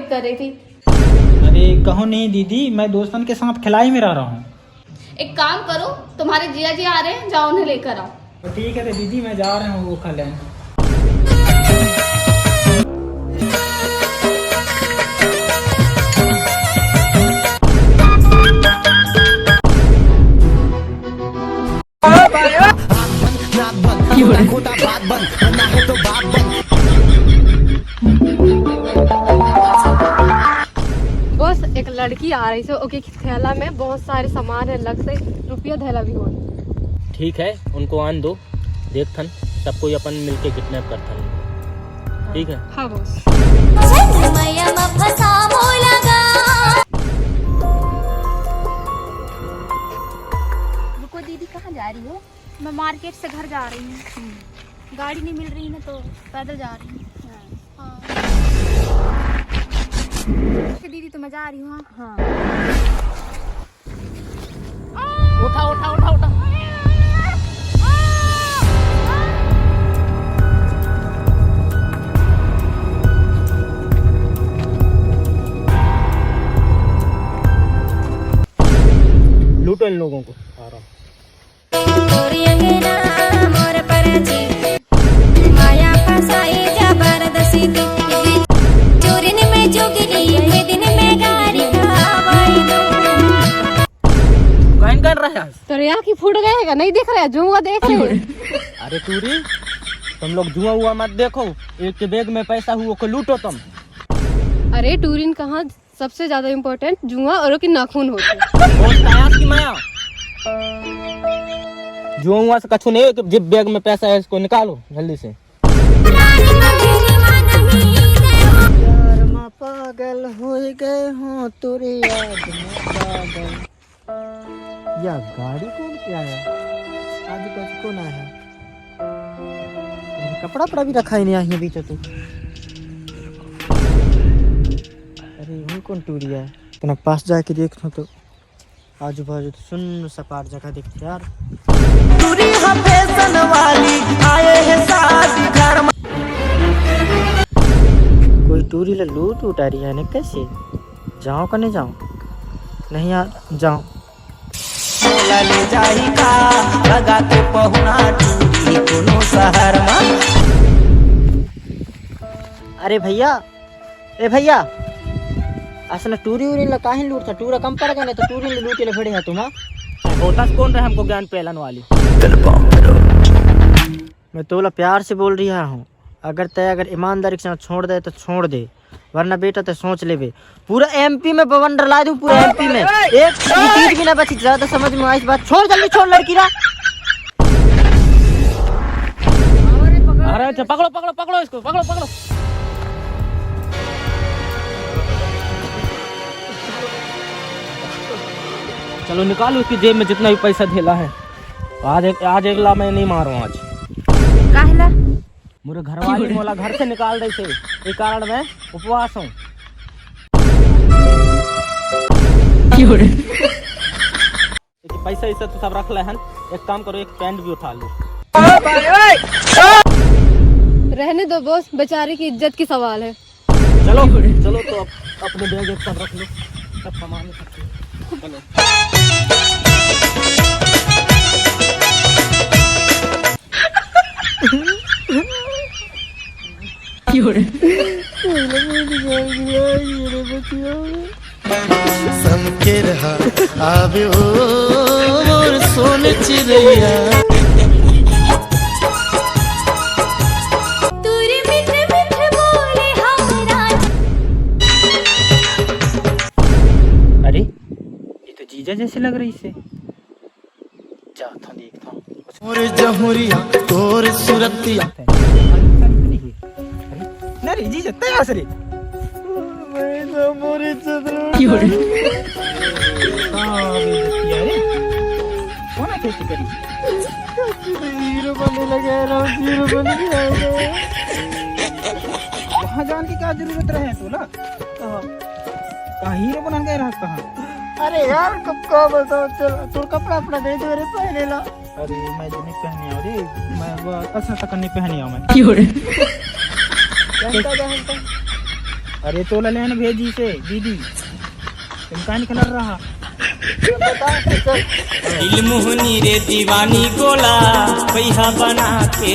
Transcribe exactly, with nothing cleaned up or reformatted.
कर रही थी। अरे कहो नहीं दीदी, मैं दोस्तन के साथ खिलाई में रह रहा हूँ। एक काम करो, तुम्हारे जिया जी आ रहे हैं, जाओ उन्हें लेकर आओ। तो ठीक है, तो दीदी मैं जा रहा हूँ वो खा लें। बस एक लड़की आ रही से, ओके, थैला में बहुत सारे सामान है, लग से रुपया थैला भी हो। ठीक है, उनको आन दो, देखथन, सब कोई अपन मिलके किडनैप करथन। ठीक है। हाँ बॉस। रुको दीदी, कहाँ जा रही हो? मैं मार्केट से घर जा रही हूँ। गाड़ी नहीं मिल रही ना, तो पैदल जा रही हूँ। हाँ। अच्छा दीदी, तो मैं जा रही हूँ। हाँ। हाँ। उठा, उठा, उठा, उठा। लूटो इन लोगों को। आ रहा हूँ। तोरी अंगना मोर परची, माया फसाई जबरदस्ती। चोरिन में जोगिनी, ये दिन में गारी खावाई दो। कहीं कर रहा है? तोरे आँखी फूट गए है का? नहीं दिख रहा है, जुआ देख रहे हैं। अरे टूरी, तुम लोग जुआ हुआ मत देखो, एक के बैग में पैसा हुआ को लूटो तुम। अरे टूरिन कहाँ सबसे ज्यादा इम्पोर्टेंट जुआ और ओके नाखून होते। बहुत तायास की माया। जुआ हुआ से कछु नहीं, जिब बैग में पैसा है इसको निकालो जल्दी से। प्यार में पागल हो गए हो, तेरी याद में पागल। या गाड़ी कौन किया है? आज कौन कौन आया है? अरे, कपड़ा पड़ा भी रखा ही नहीं है बीच तो। अरे, वही कौन टूरी है? इतना पास जाके देखता हूँ तो आजू बाजू तो सुन्न सपाट जगह दिखती है यार। टूरी हम फैशन वाली आए हैं शादी घर में। कोई टूरी ले लूट उठा रही है ना, कैसे? जाओ का नहीं जाओ? नहीं यार, जाओ। बोला ले जाई का, लगा के पहुना टूरी कोनो शहर में। अरे भैया, ए भैया, असने टूरी उरी ला काहे लूटता? टूरा कम पड़ गए ना तो टूरी ले लूटे ले खड़े है तुम, हाँ? होता कौन रहे हमको ज्ञान पेलन वाली? मैं तोला प्यार से बोल रहा हूँ, अगर तय अगर ईमानदारी के साथ छोड़ दे तो छोड़ दे, वरना बेटा तय सोच लेबे, पूरा एमपी में बवंडर ला दूं, पूरा एमपी में एक चीज भी ना बची। ज्यादा समझ में आई इस बात, छोड़ जल्दी, छोड़ लड़की रा। अरे अच्छा, पकड़ो, पकड़ो, पकड़ो इसको, पकड़ो, पकड़ो। चलो निकालो उसकी जेब में जितना भी पैसा धेला है। आज एक, आज एकला मैं नहीं मारूं आज। काहेला? मोरे घरवाली मोला घर से निकाल दे से, ये कारण मैं उपवास हूँ। पैसा ऐसा तो सब रख ले हन, एक काम करो, एक पैंट भी उठा लो। रहने दो बॉस, बेचारे की इज्जत की सवाल है। चलो, चलो तो अब अपने बैग एक सब रख लो, सब सामान इकट्ठे। चलो। समके रहा आवे ओ मोर सोन चिड़ैया। तोरे मीठे मीठे बोले हमरा। अरे, ये तो जीजा जैसे लग रही से। जाथों देखथों। मोर जहुरिया तोर सुरतिया। अरे, ना रे जीजा, तय आस रे। मैं तो मोर इज्जत लूट। की हो रे? हाँ, बेइज्जती है रे। कौन है खेती करी? हीरो बनने लगे हैं, हीरो बन गया है। वहाँ जान की क्या जरूरत रहे तोला? कहाँ? कहाँ हीरो बनन गए रहस कहाँ? अरे यार, कब का बताओ, चल, तोर कपड़ा अपना दे दो रे, पहने ला। अरे, मैं तो नहीं पहने आऊँ रे, मैं वो असर तक नहीं पहने आऊँ मैं। क्यों रे? पहनता जा, पहनता। अरे तोला लेन भेजी से दीदी, तुम काहे नहीं खेलत रहा? दिल मोहनी रे दीवानी गोला, पैहा बना के